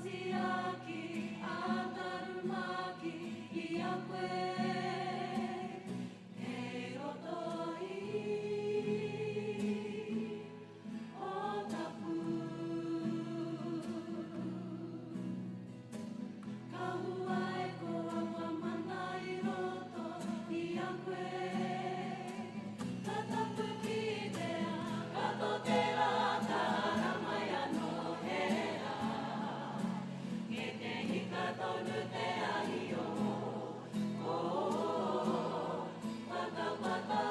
tiaki, āta rumaki i a koe kei roto i ō tapu. Ka hua e ko aua mana i roto i a koe. Ka tapu ki te rā, ka tō te rā, ka ara mai anō he rā. Kei te hika tonu te ahi o, o, whakapata.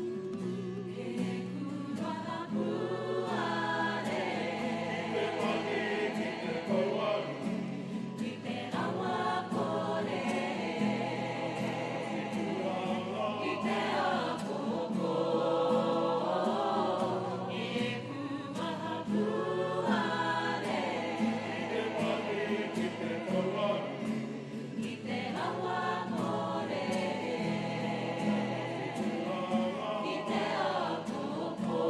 He kūwaha puare. Ki te pani, ki te pouaru. Ki te rawa kore. Ki te āpōpō. He kūwaha puare. Ki te pani, ki te pouaru. Ki te rawa kore. Ki te āpōpō.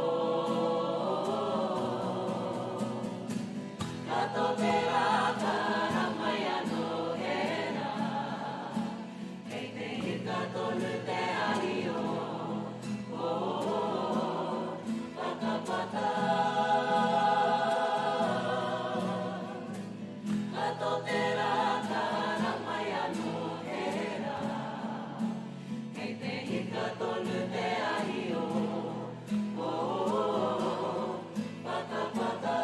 Ka tō te rā, ka ara mai anō he rā. Kei te hika tonu te ahi o, o, whakapata. Ka tō te rā, ka ara mai anō he rā. Kei te hika tonu te ahi o, o, whakapata.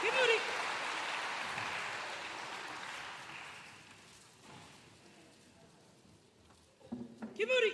Ki muri! Ki muri!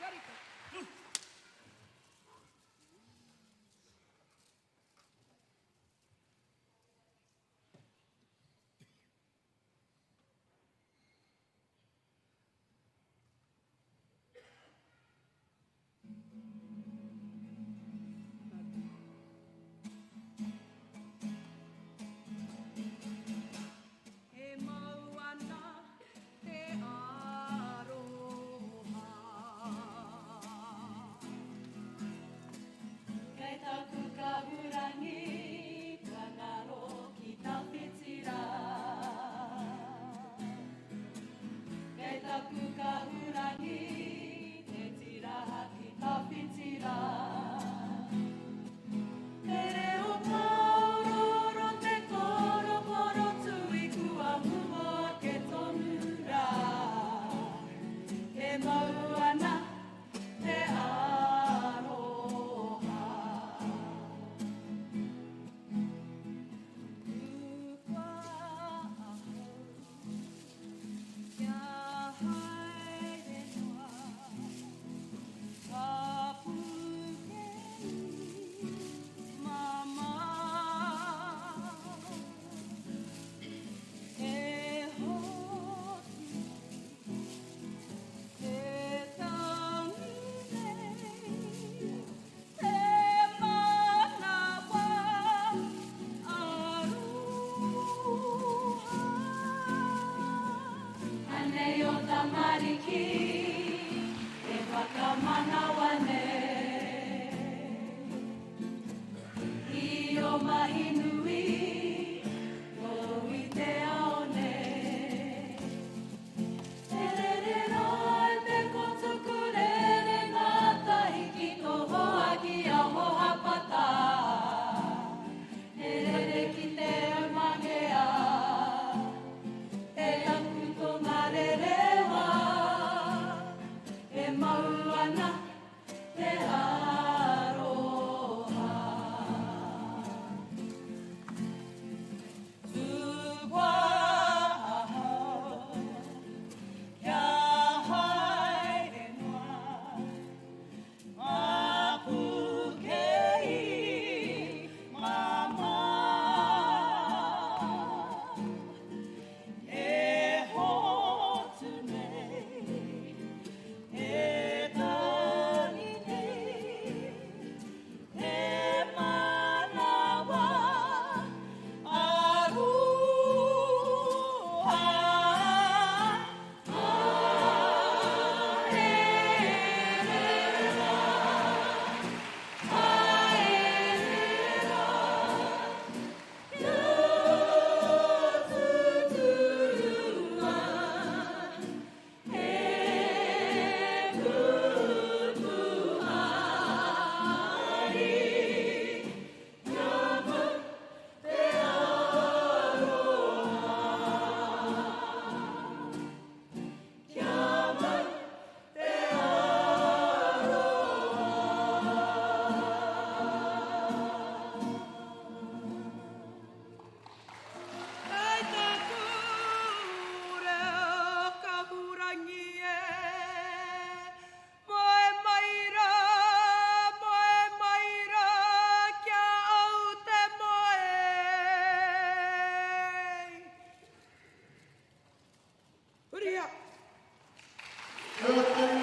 Ārikarika. E mau ana te aroha. Kei taku kahurangi ka ngaro ki tawhiti rā. Kei taku kahurangi te tiraha ki tawhiti rā. Te reo pōroro te korokoro tui kua mumo ake tonu rā. E mau ana te aroha. Tukua ahau kia haere noa, ka puke i mamao. E hoki te tangi nei, te manawa aroha. Anei o tamariki e whakamanawa nei i o mahi nui tō i te ao nei. Te rere rā te kotuku rere ngātahi ki tō hoa ki a Hohapata. He rere ki te aumangea, te taku tonga rerewa, e mau ana te aroha. Tukua ahau kia haere noa, ngā puke i mamao. E hotu nei, e tangi nei, te manawa aroha. Kei taku reo kahurangi e, moe mai rā, moe mai rā, kia au te moe. Hurihia. Kia